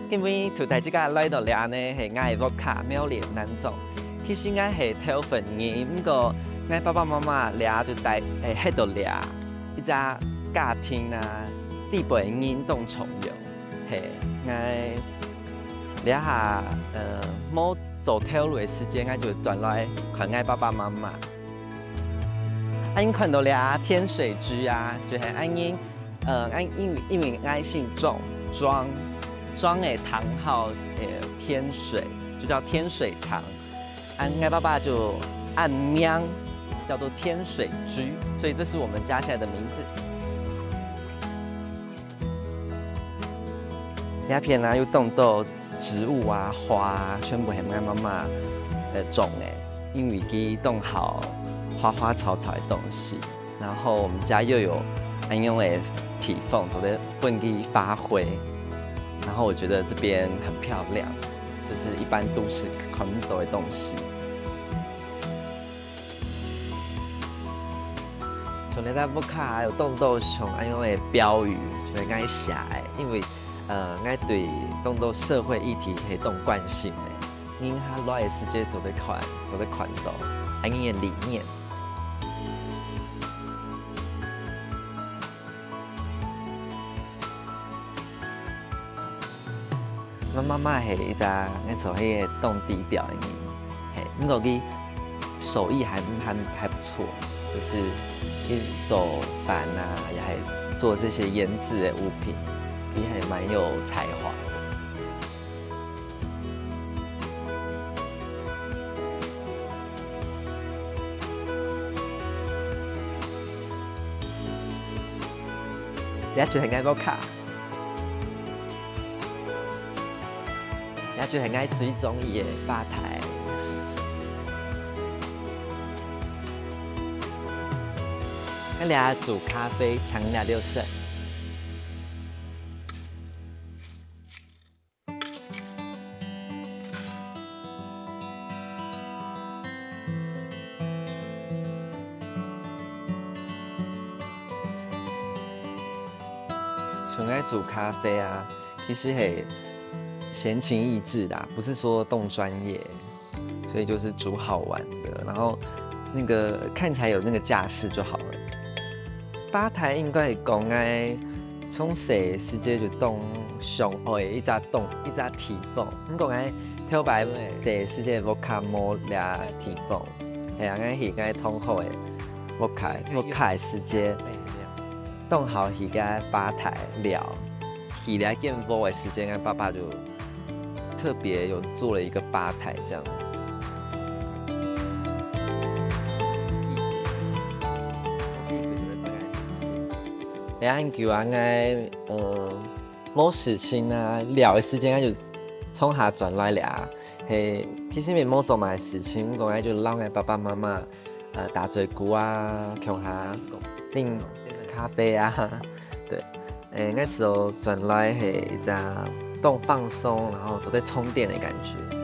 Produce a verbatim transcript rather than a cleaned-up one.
今晡日同大家來到這呢，係𠊎个屋下苗栗南庄。其實𠊎係頭份人，毋過𠊎爸爸媽媽這就戴，係歇到這，一隻家庭啊，裡背人當重要。係，𠊎這下，呃，無做頭路个時間，𠊎就轉來看𠊎爸爸媽媽。恁樣看到這天水居啊，就係恁樣，呃，恁因為，因為𠊎姓莊，莊，莊个堂號，呃，天水，就叫天水堂。恁𠊎爸爸就恁名，叫做天水居，所以這是我們家現在的名字。 這片啊，有當多植物啊、花啊，全部係𠊎媽媽，呃，種个，因為佢當好花花草草个東西。然後我們家又有恁樣个地方，做得分佢發揮。然後我覺得這邊很漂亮，這是一般都市看不到的東西。 像這隻屋下有當多像恁樣个標語，就係𠊎寫个，因為，呃，𠊎對當多社會議題係當關心个。人較熱个時節做得看，做得看到，恁樣个理念。 𠊎媽媽係一隻，𠊎做係當低調个人，係，毋過佢手藝還，還，還不錯，就是佢做飯啊，也還做這些醃製的物品，佢還蠻有才華的。 這就係𠊎屋下，這就係𠊎最中意个吧台。𠊎這煮咖啡，請你來試。 像𠊎煮咖啡啊，其實係閒情逸致啦，不是說當專業，所以就是煮好玩的，然後那個看起來有那個架勢就好了。吧台應該係講𠊎從細時節就當想愛一隻當，一隻地方，毋過𠊎頭擺細時節屋下無這地方。 係啊，𠊎去𠊎同學个屋下，屋下个時節，當好去該吧台尞。去這間屋个時節，𠊎爸爸就特別有做了一個吧台這樣子。這恁久啊，𠊎，呃，無事情啊，尞个時間，𠊎就從下轉來尞。 係，其實也無做麼个事情，毋過𠊎就摎𠊎爸爸媽媽，呃，打嘴鼓啊，共下啉咖啡啊，對。誒，𠊎就轉來係一隻當放鬆，然後做得充電的感覺。